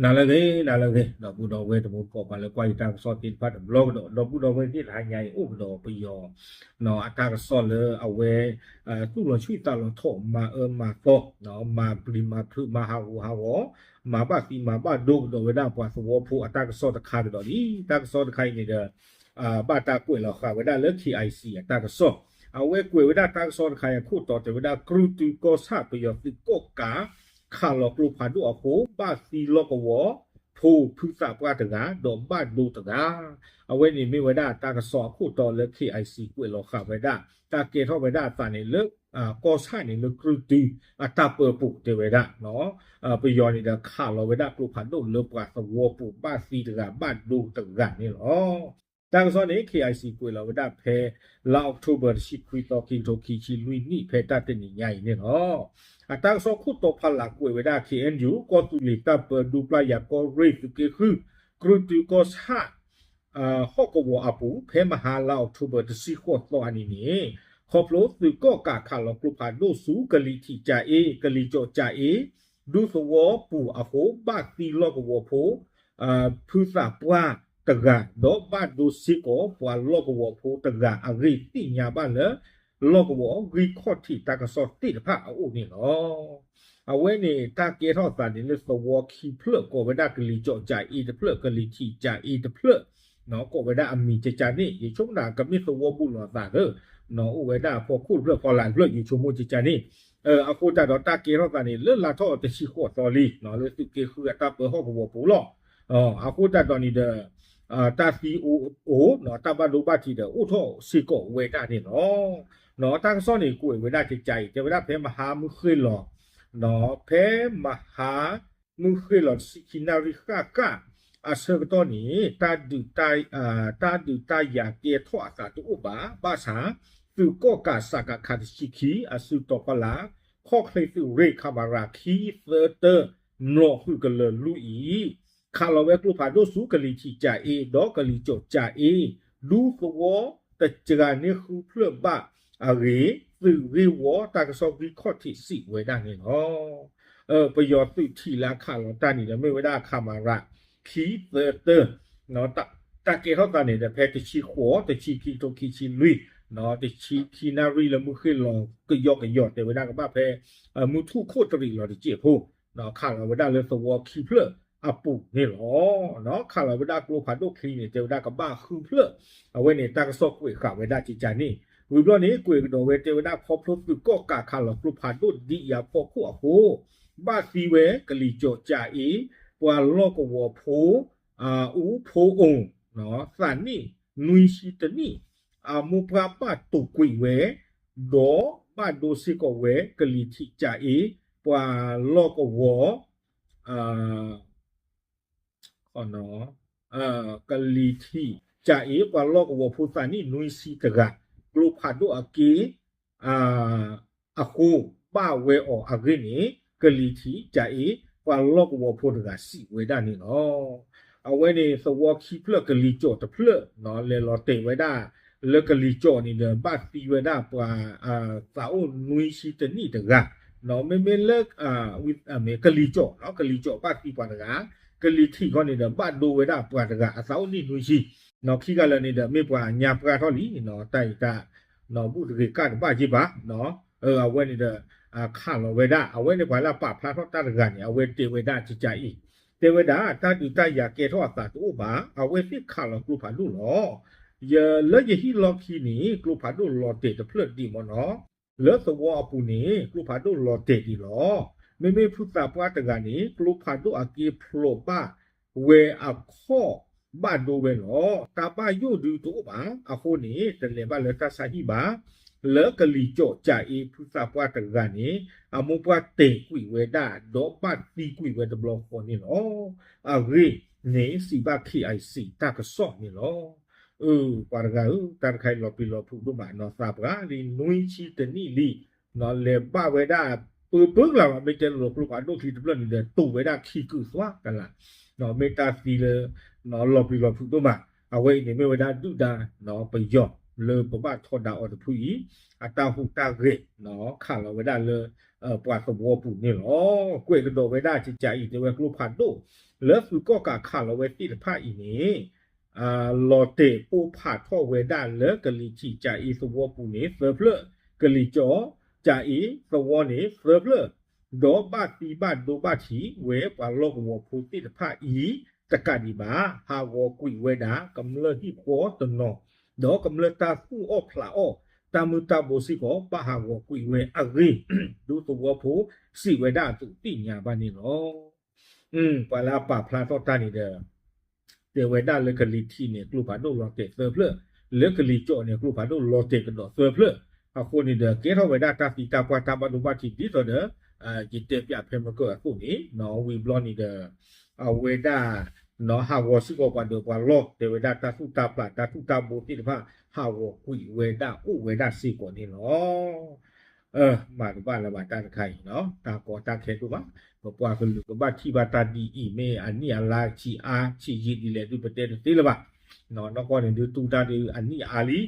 နၤလၢအဂ့ၤ နၤလၢအဂ့ၤ ဒီပုၢ်ဒီဝဲၢ်တံၤသကိး ပှၤလၢကွၢ်ယတၢ်ကစီၣ်သ့ၣ်တဖၣ်တဘျီကဒီး ဒီပုၢ်ဒီဝဲၢ်သ့ၣ်တဟါညါအံၤ အိၣ်ကဒီးပယီၤ အတၢ်ကစီၣ်လၢအဝဲ သူၣ်လီၤဆှံသးလီၤထီၣ် မၤအၢမၤသီ မၤပျံၤမၤဖုး မၤဟးဂူာ်ဟးဂီၤ မၤဘၣ်သံမၤဘၣ်ဒိကဒီးဝဲဒၣ်ပှၤသဝီဖိအတၢ်ကစီၣ်တခါကဒီးလံ. တၢ်ကစီၣ်တခါအံၤန့ၣ်ဒီး ဘၣ်တၢ်ကွဲးလီၤဃာ်ဝဲဒၣ်လၢ K I C အတၢ်ကစီၣ် အဝဲကွဲးဝဲဒၣ်တၢ်ကစီၣ်တခါအံၤအခိၣ်တီတဲဝဲဒၣ် ကြုၢ်တုကီၢ်ဆၣ်ပယီၤသုးကီၣ်ကး ခးလီၤကျိဖးဒိၣ်အဃိ ဘၣ်သံလီၢ်ကဝီၤဖိဖုသးပှၢ်တဂၤ ဒီးဘၣ်ဒိတဂၤ အဝဲန့ၣ်မ့ၢ်ဝဲဒၣ်တၢ်ကစီၣ်အခိၣ်တီလၢ K I C ကွဲးလီၤဃာ်ဝဲဒၣ် တၢ်ကဲထီၣ်ဝဲဒၣ်အသးန့ၣ်လၢ ကီၢ်ဆၣ်န့ၣ်လၢကြုၢ်တုအတၢ်ပၢပူၤတဲဝဲဒၣ် ပယီၤန့ၣ်ဒီးခးလီၤဝဲဒၣ်ကျိဖးဒိၣ်လၢပှၤသဝီပူၤ ဘၣ်သံတဂၤဘၣ်ဒိတဂၤန့ၣ်လီၤ. တၢ်ကစီၣ်န့ၣ် K I C ကွဲးလီၤဝဲဒၣ်ဖဲ လါအီးကထိဘၢၣ် တဆံခွံသီ ခံကထိခံဆံလွံၢ်နံၣ် ဖဲတၢ်တနံၤညါအံၤန့ၣ်လီၤ. အတၢ်ကစီၣ်ခိၣ်တီဖီလာ်ကွဲးဝဲဒၣ် K N U ကီၢ်သူလ့ၤတၢ်ပၢဒူပျၢ်ယၤကီၢ်ရ့ၣ်သုးက့ဃု ကြုၢ်တုကီၢ်ဆၣ် ဟီၣ်ကဝီၤအပူၤ ဖဲမဟါလါအီးကထိဘၢၣ် တဆံဃိးသီအနံၤန့ၣ် ခီဖျိသုးကီၣ်ကးခးလီၤကျိဖးဒိၣ်ဆူ ကလံၤထံးကၠါအ့ ကလံၤကၠီၣ်ကၠါအ့ ဒူသဝီပူၤအဃိ ဘၣ်သံလီၢ်ကဝီၤဖိ ဖုသးပှၢ်တဂၤ ဒီးဘၣ်ဒိစ့ၢ်ကီးပှၤလီၢ်ကဝီၤဖိတဂၤအဂ့ၢ်သ့ၣ်ညါဘၣ်လၢ လီၢ်ကဝီၤဂံၢ်ခီၣ်ထံးတၢ်ကစီၣ်သ့ၣ်တဖၣ်အအိၣ်န့ၣ်လီၤ. အဝဲန့ၣ်တၢ်ကဲထီၣ်သးန့ၣ်လၢသဝီခံဖျၢၣ် ကိးဝဲဒၣ်ကလံၤကၠီၣ်ကၠါအ့တဖျၢၣ် ကလံၤထံးကၠါအ့တဖျၢၣ် ကိးဝဲဒၣ်အမံၤကကန့ၣ် ယဆိကမိၣ်ကမ့ၢ်သဝီဘူးလိာ်အသးဒီး အိၣ်ဝဲဒၣ်ဖီခိၣ်တဖျၢၣ်ဖီလာ်တဖျၢၣ် ယဆိကမိၣ်ကကန့ၣ် အဃိသတးဒီးတၢ်ကဲထီၣ်သးန့ၣ် လၢလါထီၣ်တဆံဃိးသီလံ လၢသုးက့ဃုအတၢ်ပၢဟီၣ်ကဝီၤပူၤလီၤ. အဃိသတးဒီးန့ၣ်ဒီး တၢ်သံအိၣ်အိၣ် တၢ်ဘၣ်ဒိဘၣ်ထံးဒီးအိၣ်ထီၣ်စ့ၢ်ကီးဝဲဒၣ်န့ၣ်လီၤ. တၢ်ကစီၣ်န့ၣ်ကွဲးဝဲဒၣ်ကကါအံၤ တဲဝဲဒၣ်ဖဲမဟါမုၢ်ဃ့ၢ်လီၤ ဖဲမဟါမုၢ်ဃ့ၢ်လီၤတဆံခံနၣ်ရံၣ်ဃၣ်ဃၣ် အဆၢကတီၢ်န့ၣ် တၢ်ဒုးတၢ်ယၤကဲထီၣ်အသးတအိၣ်ဘၣ် ဘၣ်ဆၣ် သုးကီၣ်ကးစးကခးတဆံခံ အစုတီၤဖီလာ် ခီၣ်ချ့သုးရ့ၣ် ခမရ ခံသၢတၢ မျိာ်ဃုာ်ကလၢၤလွံၢ်အံၤ ခးလီၤဝဲကျိဖးဒိၣ်ဆူကလံၤထံးကၠါအ့ ဒီးကလံၤကၠီၣ်ကၠါအ့ ဒူသဝီတစှၤန့ၢ်ဃုဖျၢၣ်ဘၣ်အဂ့ၢ် သုးဂ့ၢ်ဝီတၢ်ကစီၣ်ဂံၢ်ခီၣ်ထံးစံးဝဲဒၣ်န့ၣ်လီၤ. ပယီၤသုးထံးလၢအခးလီၤတၢ်န့ၣ်ဒီး မ့ၢ်ဝဲဒၣ်ခမရ ခံသၢတၢ တၢ်ကဲထီၣ်သးန့ၣ်ဒီး ဖဲတဆံဃိး တဆံခံကထိခံဆံလွံၢ် တဆံခံနၣ်ရံၣ်လၢမုၢ်ဃ့ၢ်လီၤကယီကယီ တဲဝဲဒၣ်ကဘၣ်ဖဲ မုၢ်ထူၣ်ခိၣ်တရံးလီၤတစဲးဖိ ခးလီၤဝဲဒၣ်လၢသဝီခံဖျၢၣ်အပူၤန့ၣ်လီၤ. ခးလီၤဝဲဒၣ်ကျိဖးဒိၣ်ချံန့ၣ် တဲဝဲဒၣ်ကဘၣ်ဃုဖျၢၣ် အဝဲန့ၣ်တၢ်ကစီၣ်ကွဲးဃာ်ဝဲဒၣ်ကကါန့ၣ် ဝံၤဘျီန့ၣ် ကွဲးကဒီးဝဲတဲဝဲဒၣ်ခီဖျိသုးကီၣ်ကးခးလီၤကျိဖးဒိၣ်ဒံးယၤဖီခိၣ်အဃိ ဘၣ်သံဝဲကလံၤကၠီၣ်ကၠါအ့ ပှၤလီၢ်ကဝီၤဖိ အူဖိအိၣ် သးနံၣ်နွံဆံတနံၣ် အမိၢ်ပှၢ်ဘၣ်တိာ်ကွံာ်ဝဲ ဒီးဘၣ်ဒိစ့ၢ်ကီးဝဲကလံၤထံးကၠါအ့ ပှၤလီၢ်ကဝီၤ ကလံၤထံးကၠါအ့ ပှၤလီၢ်ကဝီၤဖိသးနံၣ်နွံဆံတဂၤ ကျိဖးဒိၣ်အက့ အဃိ ဘၣ်ဝဲအီၤအဂ့ၢ်န့ၣ် ကလံၤထံးကၠါအ့ ပှၤလီၢ်ကဝီၤဖိတဂၤစံးဝဲဒၣ်န့ၣ်လီၤ. အဝဲန့ၣ်သဝီခံဖျၢၣ်ကလံၤကၠီၣ်တဖျၢၣ် လဲၤလီၤတဲာ်ဝဲဒၣ် လၢကလံၤကၠီၣ်န့ၣ်ဒီး ဘၣ်သံဝဲဒၣ်ပှၤ သးအိၣ်နွံဆံတနံၣ်တဂၤ မ့မ့ၢ်လၢ ကလံၤကၠီၣ် ကလံၤကၠီၣ်ဘၣ်သံပှၤတဂၤ ကလံၤထံးခီန့ၣ်ဒီး ဘၣ်ဒိဝဲဒၣ်ပှၤတဂၤ အသးအိၣ်နံၣ်နွံဆံ ခံဂၤလၢာ်န့ၣ်ဒီး မ့ၢ်ပှၤညါပှၢ်ထီၣ်လံ တၢ်အံၤတၢ် ဘူးတဂ့ၤကၣ်တဘၣ်ယ့ၢ်ဘၣ် အဝဲန့ၣ်ဒီး ခးလီၤဝဲဒၣ် အဝဲန့ၣ်ပှၤလၢအပာ်ဖျါထီၣ်တၢ်တဂၤန့ၣ် အဝဲတဲဝဲဒၣ်ကကါအံၤ တဲဝဲဒၣ် တၢ်ဒုးတၢ်ယၤကဲထီၣ်အသးတအိၣ်ဘၣ် အဝဲသ့ၣ်ခးလီၤကျိဖးဒိၣ်လီၤ. ယ လၢယဟံၣ်လီၢ်ခံန့ၣ် ကျိဖးဒိၣ်လီၤတဲာ်တဖျၢၣ်ဒံးမ့ၢ်နီၤ လၢသဝီအပူၤန့ၣ် ကျိဖးဒိၣ်လီၤတဲာ်ဒံးလီၤ. မ့မ့ၢ်ဖုသးပှၢ်တဂၤန့ၣ် ကျိဖးဒိၣ်အက့ဖျိးဘၣ်ဝဲအခီၣ်ဘၣ်ဒိဝဲလီၤ. တၢ်ဘၣ်ယိၣ်ဒုတအိၣ်ဘၣ်. အဃိန့ၣ် တလဲၤဘၣ်လၢတၢ်ဆါဟံၣ်ဘၣ်. လၢကလံၤကၠီၣ်ကၠါအ့ ဖုသးပှၢ်တဂၤန့ၣ် အမိၢ်ပှၢ်တဲာ်ကွံာ်ဝဲဒၣ် ဒီးဘၣ်သံကွံာ်ဝဲတဘျီဃီန့ၣ်လီၤ. အဂ့ၢ်န့ၣ်စံးဘၣ် K I C တၢ်ကစီၣ်န့ၣ်လီၤ. အၢ ပှၤတဂၤဧၢ, တၢ်တခါအံၤလီၤပျံၤလီၤဖုးဒိၣ်မးနီၤ, သးပှၢ်လံနွံဆံတနံၣ်လံ, လဲၤဘၣ်ဝဲဒၣ် ပၢပၢကလးဘၣ်, မ့ၢ်တဲလီၤကျိဖးဒိၣ်ချံတဖျၢၣ်န့ၣ်ဒီး တူၢ်ဝဲဒၣ်ခံကုာ်သွါကလး, မ့ၢ်တၢ်သံလၢ လီၤပျံၤလီၤဖုးဒိၣ်မး, အဝဲအံၤန့ၣ်မ့ၢ်ဝဲဒၣ်ဒုၣ်ဒါ ပယီၤလၢပဘၣ်ထီဒါအီၤတဖုအံၤ အတၢ်ဟူးတၢ်ဂဲၤ ခးလီၤဝဲဒၣ်လၢ ပှၤသဝီပူၤန့ၣ်လီၤ. ကွဲးကဒီးဝဲဒၣ်ကကးအံၤ တဲဝဲကျိဖးဒိၣ် လၢသုးကီၣ်ကးခးလီၤဝဲသ့ၣ်တဖၣ်အံၤန့ၣ် လီၤတဲာ်ပိၢ်ဖးထီၣ်ဝဲဒၣ်လၢကလံၤထံးကၠၤအ့သဝီပူၤန့ၣ် သၢဖျၢၣ်, ကလံၤကၠီကၠၤအ့သဝီန့ၣ် သၢဖျၢၣ်, ဒီးဘၣ်သံဘၣ်ဒိဘၣ်ထံးဝဲပှၤလီၢ်ကဝီၤဖိသ့ၣ်တဖၣ်အံၤ တကးဒံးဘၣ် ဟးဂီၤကွံာ်ဝဲဒၣ် ကမျၢၢ်ဟံၣ်ဃီတနီၤ, ဒီးကမျၢၢ်တၢ်သူၣ်အီၣ်ဖျးအီၣ် တၢ်မုၢ်တၢ်ဘိစ့ၢ်ကီး ဘၣ်ဟးဂီၤကွံာ်ဝဲအဂ့ၢ် ဒူသဝီဖိစံးဝဲဒၣ်အသိးသ့ၣ်ညါဘၣ်န့ၣ်လီၤ. ပှၤလၢအပာ်ဖျါထီၣ်တၢ်န့ၣ်ဒီး တဲဝဲဒၣ်လၢကလံၤထံးန့ၣ် ကျိဖးဒိၣ်လီၤတဲာ်သၢဖျၢၣ်, လၢကလံၤကၠီန့ၣ် ကျိဖးဒိၣ်လီၤတဲာ်ကဒီးသၢဖျၢၣ်, အဃိန့ၣ်ဒီး ကဲထီၣ်ဝဲဒၣ်တၢ်သံတၢ်ပှၢ်တၢ်ဘၣ်ဒိဘၣ်ထံးဒ်သိးဒီး ယတဲပၠးဖဲမုၢ်ကၢၢ်အသိးန့ၣ် ဝံၤဘျီန့ၣ်ဒီး အဝဲဒၣ် ဟးဂီၤစ့ၢ်ကီးပှၤဒီးပှၤလီၢ် တဲဝဲဒၣ်တၢ်သူၣ်တၢ်ဖျး တၢ်သူၣ်တၢ်ဘိသ့ၣ်တဖၣ် ဟးဂီၤကွံာ်ဝဲဒၣ်အိၣ်ဝဲဒၣ်စ့ၢ်ကီးန့ၣ်လီၤ. မၤတဘၣ်လၢၤဘၣ်တၢ်တခါအံၤနီၤ တၢ်ကီတၢ်ခဲဒိၣ်မး, ပပှၤကလုာ်ကဘၣ်ထံၣ်ဘၣ်တၢ်ဒ်အံၤ မ့ၢ်အနံၣ်အလါဆံးအါဆံးယံာ်ဒ်လဲၣ်ဒုးပတဲတသ့လၢၤဘၣ်. နီၢ်ကီၢ်န့ၣ်ဒုးတူၢ်တၢ်ဒုးအနံၣ်အါလံ,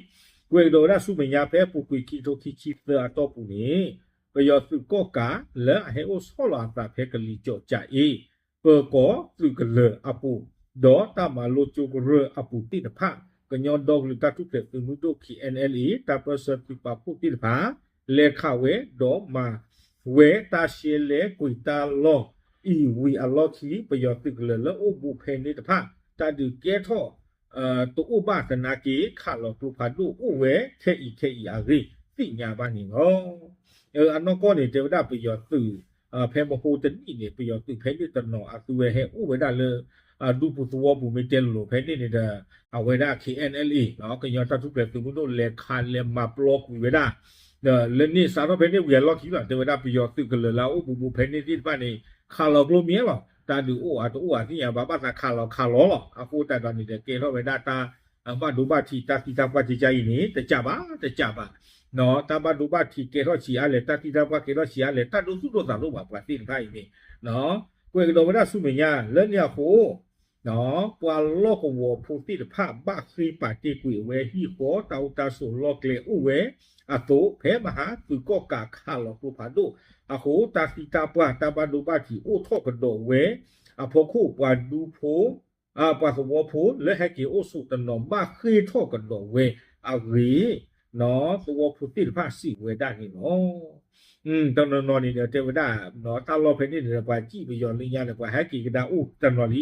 ကွဲးကဒီးဝဲဒၣ်ဆူမဲာ်ညါဖဲအပူၤကွံာ်ခံကထိခံဆံသၢအတီၢ်ပူၤန့ၣ် ပယီၤသုးကီၣ်ကးလၢအဟဲအိၣ်ဆီလီၤအသးဖဲကလံၤကၠီကၠၤအ့ ပၢၤကီၢ်သုးကလၢၤအပူၤ ဒီးတၢ်မၤလိကၠိကရၢအပူၤသ့ၣ်တဖၣ် ကညီဒီကလုာ်တၢ်ထူၣ်ဖျဲးသုးမုၢ်ဒိၣ် K N L A တၢ်ပၢၢ်ဆၢသုးပာ်ဖှိၣ်သ့ၣ်တဖၣ် လဲၤခးဝဲဒီးမၤဝဲတၢ်ရှဲလဲကွံာ်တၢ်လီၢ်အံၤဝံၤအလီၢ်ခံ ပယီၤသုးကလၢၤလၢအိၣ်ဘူးဖဲန့ၣ်တဖၣ် တၢ်ဒုးကဲထီၣ် တအိၣ်ဘၣ်သနာ်က့ ခးလီၤကျိဖးဒိၣ်အိၣ်ဝဲခဲအံၤခဲအံၤအဂ့ၢ်သ့ၣ်ညါဘၣ်န့ၣ်လီၤ. အနီၢ်ကီၢ်န့ၣ် တဲဝဲဒၣ်ပယီၤသုး ဖဲမဟိတနံၣ်န့ၣ် ပယီၤသုးဖဲန့ၣ်တနီၤအသုဝဲဟဲအိၣ်ဝဲဒၣ်လၢ ဒူပူၤသဝီပူၤမ့ၢ်တဲလိၤလိၤဖဲန့ၣ်န့ၣ်ဒီး အဝဲဒၣ် K N L A ကညီတၢ်ထူၣ်ဖျဲးသုးမုၢ်ဒိၣ်လဲၤခးလဲၤမၤပျီကွံာ်ဝဲဒၣ် လၢန့ၣ်စးထီၣ်ဖဲန့ၣ်ဝံၤအလီၢ်ခံလီၤ တဲဝဲဒၣ်ပယီၤသုးကလၢၤလၢအအိၣ်ဘူးဘူးဖဲန့ၣ်သ့ၣ်တဖၣ်န့ၣ် ခးလီၤကျိမ့ၢ်လီၤ တၢ်ဒုးအိၣ်အတအိၣ်အသ့ၣ်ညါဘၣ် ဘၣ်သးခးလီၤခးလီၤလီၤ အဃိသတးဒီးန့ၣ်ဒီး ကဲထီၣ်ဝဲဒၣ်တၢ် ဘၣ်ဒိဘၣ်ထံးတၢ်သံတၢ်ပှၢ်ကကါအံၤန့ၣ် တကးဘၣ် တကးဘၣ် တၢ်ဘၣ်ဒိဘၣ်ထံးကဲထီၣ်ဆံးအါလဲၣ် တၢ်သံတၢ်ပှၢ်ကဲထီၣ်ဆံးအါလဲၣ် တၢ်ဒိသူၣ်ဒိသးဒိၣ်ဘၣ်ပှၤသ့ၣ်တဖၣ်အံၤန့ၣ် ကွဲးကဒီးဝဲဒၣ်ဆူမဲာ်ညါ လၢန့ၣ်အဃိ ပှၤလီၢ်ကဝီၤဖိသ့ၣ်တဖၣ်ဘၣ်ဃ့ပာ်တ့ၢ်ကွံာ်အဝဲဟံၣ်ဃီတၢ်အိၣ်တၢ်ဆိးလီၢ်ကျဲအိၣ်ဝဲအသိး ဖဲမဟါသုးကီၣ်ကးခးလီၤကျိဖးဒိၣ်အဃိ တၢ်သံတၢ်ပှၢ်တၢ်ဘၣ်ဒိဘၣ်ထံးအိၣ်ထီၣ်ကဒီးဝဲအဖီခိၣ် ပှၤဒူဖိ ပှၤသဝီဖိလၢဟဲက့ၤအိၣ်ဆိးတနီၤဘၣ်ဃ့ၢ်ထီၣ်ကဒီးဝဲအဂ့ၢ် သဝီဖိသ့ၣ်တဖၣ်စံးဝဲဒၣ်န့ၣ်လီၤ. တနီၤနီၤန့ၣ်ဒီးတဲဝဲဒၣ် တၢ်လီၢ်ဖဲန့ၣ်န့ၣ်ဒီး ပှၤစံၣ်ပယီၤလၢညါဒီး ပှၤဟဲက့ၤကဒါအိၣ်တနီၤလံ.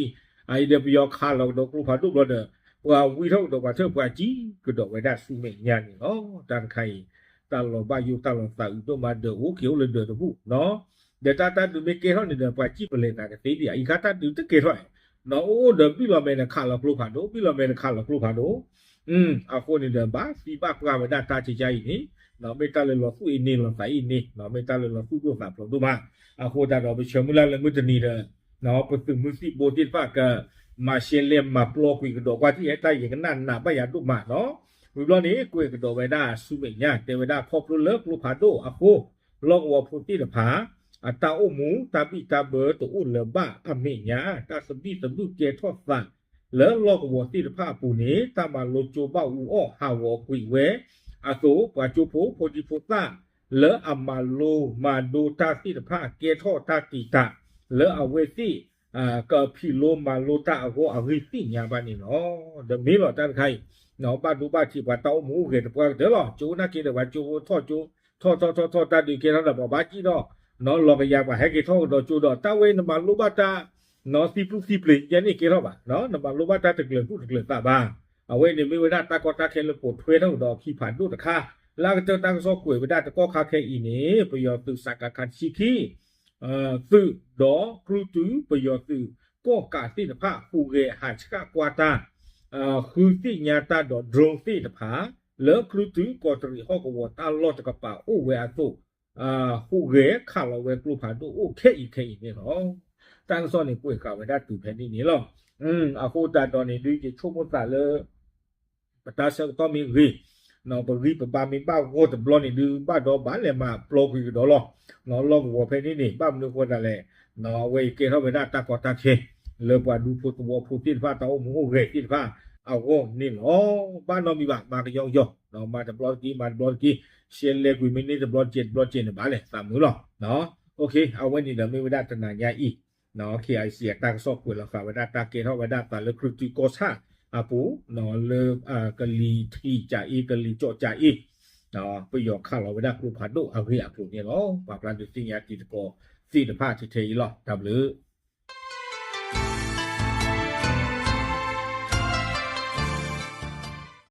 အအံၤဒီးပယီၤခးလီၤကဒီးကျိဖးဒိၣ်ဘျီဒီး ပှၤဝံထီၣ်ကဒီးပှၤထၢၣ်ပှၤစံၣ်ကဒီးဝဲဒၣ်ဆူမဲာ်ညါန့ၣ်လီၤ. တၢ်တခါအံၤ တၢ်လီၤဘၣ်ယိၣ်တၢ်လီၤသးအုးဒိၣ်မး ဒၢးအိၣ်က့ၤအိၣ်လၢဒၢးတဘူၣ်နီၤ ဒီးတၢ်တၢ်ဒုးမ့ၢ်ကဲထီၣ်န့ၣ်ဒီး ပှၤစံၣ်ပလဲၤသးတသ့ဒံး အံၤခါတၢ်ဒုးတကဲထီၣ်နီၤ အိၣ်အိၣ်ဒီးဘံၣ်လီၤမဲာ်ဒီးခးလီၤကျိဖးဒိၣ် ဘံၣ်လီၤမဲာ်ဒီးခးလီၤကျိဖးဒိၣ် အဃိန့ၣ်ဒီး ဘၣ်သံဘၣ်ပှၢ်ဝဲဒၣ်တၢ်ကကါအံၤန့ၣ် မ့ၢ်တၢ်လၢလီၤသူၣ်အ့န့ၢ်လီၤသးအ့န့ၢ် မ့ၢ်တၢ်လၢလီၤသူၣ်ဒိၣ်သးဖျိးဒိၣ်မး အဃိသတးဒီး ပဆၢမုၢ်လၢ်လၢမုၢ်တနံၤဒီး ပသုးမုၢ်သံၣ်ဘိသ့ၣ်တဖၣ်က မၤရှဲလဲမၤပျီကွံာ်ကဒီးကွၢ်ထံၣ် ဟဲတၢ်ယံၤကနၣ်နးဘၣ်ယၤဒိၣ်မးနီၤ ဝံၤဘျီန့ၣ် ကွဲးကဒီးဝဲဒၣ်ဆူမဲာ်ညါ တဲဝဲဒၣ်ခီဖျိလၢကျိဖးဒိၣ်အဃိ လီၢ်ကဝီၤဖိသ့ၣ်တဖၣ် အတၢ်အိၣ်မူတၢ်ဘံၣ်တၢ်ဘၢတအိၣ်လၢၤဘၣ်အမဲာ်ညါ တၢ်သဘံၣ်သဘုၣ်ကဲထီၣ်သး လၢလီၢ်ကဝီၤသ့ၣ်တဖၣ်အပူၤန့ၣ် တၢ်မၤလိကၠိဘၣ်အူအီၣ်ဟးဂီၤကွံာ်ဝဲအသိး ပှၤကၠိဖိဖိဒံဖိသၣ် လၢအမၤလိမၤဒိတၢ်သ့ၣ်တဖၣ် ကဲထီၣ်တၢ်တံာ်တာ် လၢအဝဲသ့ၣ် ကဖံးလိမၤလိတၢ်အဂီၢ်အဂ့ၢ်သ့ၣ်ညါဘၣ်န့ၣ်လီၤ. ဒီးမ့ၢ်လီၤတၢ်တခါအံၤ ဘၣ်ဒိဘၣ်ထံးပှၤတၢ်အိၣ်မူအိၣ်ဂဲၤတပှၢ်ကတၢၢ်လီၤ. ကၠိနာ်က့ဒီးပှၤကၠိဖိထီၣ်ကၠိ ထီၣ်ထီၣ်ထီၣ်ထီၣ်တၢ်ဒုးကဲထီၣ်ဒီးပှၤဘၣ်စံၣ်ထီၣ် လီၤကယၤပှၤဟဲက့ၤထီၣ်ကဒီးကၠိဒီး တၢ်ဝဲနမၤလိဘၣ်တၢ် သံပျူၢ်သံပျ့ၤယဲန့ၣ်ကဲထီၣ်ဘၣ် နမၤလိဘၣ်တၢ်တကျၢၤသူၣ်တကျၢၤသးဘၣ်. အဝဲန့ၣ်မ့ၢ်ဝဲဒၣ်တၢ်ကီတၢ်ခဲလၢပိာ်ထွဲထီၣ်ကဒီးအခံဖးဒိၣ်တခါ လၢအကတၢၢ်တၢ်ကစီၣ်ကွဲးဝဲဒၣ်တကီၢ်ခါခဲအံၤန့ၣ် ပယီၤသုးစကခ တဆံခံ သုးဒီးကြုၢ်တုပယီၤသုးကီၣ်ကးသ့ၣ်တဖၣ် ဟူးဂဲၤဟးဆှၣ်ကွၢ်တၢ် ဃုသ့ၣ်ညါတၢ်ဒီး drone သ့ၣ်တဖၣ် လၢကြုၢ်တုကီးတရံးဟီၣ်ကဝီၤတၢ်လီၢ်တကပၤအိၣ်ဝဲအသိး ဟူးဂဲၤခးလီၤဝဲကျိဖးဒိၣ်အိၣ်ခဲအံၤခဲအံၤန့ၣ်လီၤ. တၢ်ကစီၣ်န့ၣ်ကွဲးဃာ်ဝဲဒၣ်တုၤဖဲန့ၣ်န့ၣ်လီၤ. အဃိသတးဒီးန့ၣ်ဒုးယဆိကမိၣ်သးလၢ ပတၢ်ဆၢကတီၢ်မ့ၢ်ဂ့ၤ, ပဂံၢ်ပဘါမ့ၢ်ဘၣ်ဂီၢ်တဘျီန့ၣ်ဒုး ဘၣ်ဒီးဘၣ်လဲၤမၤပျီကွံာ်ကဒီးလီၤ. လီၢ်ကဝီၤဖဲန့ၣ်န့ၣ် ဘၣ်မနုၤအဃိသတးလဲၣ်, အဝဲအံၤကဲထီၣ်ဝဲဒၣ်တၢ်ကီတၢ်ခဲ လၢပှၤဒူဖိသဝီဖိသ့ၣ်တဖၣ်တၢ်အိၣ်မူအိၣ်ဂဲၤသ့ၣ်တဖၣ်အဂီၢ်န့ၣ်လီၤ. ဘၣ်နီတမံၤဘၣ် မၤကယီကယီ, မၤတဘျီတက့ၢ် မၤတဘျီတက့ၢ်, ရှဲလဲကွံာ်မ့ၢ်န့ၢ်တဘျီတကဲးတဘျီတကဲးန့ၣ် ဘၣ်လဲၤသးမုာ်လီၤ. အဝဲန့ၣ်ဒီးမ့ၢ်ဝဲဒၣ်တနၤညါအံၤ KIC အတၢ်ကစီၣ်ကွဲးလီၤဃာ်ဝဲဒၣ်တၢ်ကဲထီၣ်ဝဲဒၣ်သးလၢ ခရံာ်တုကီၢ်ဆၣ်အပူၤ လၢကလံၤထံးကၠးအ့ ကလံၤကၠီကၠးအ့ ပယီၤခးလီၤဝဲဒၣ်ကျိဖးဒိၣ်အဂ့ၢ်အကျိၤန့ၣ်လီၤ. ပာ်ဖျါဒုးသ့ၣ်ညါတံၤသကိးသ့ၣ်တဖၣ်ထဲထဲအံၤလီၤ. တၢ်ဘျုး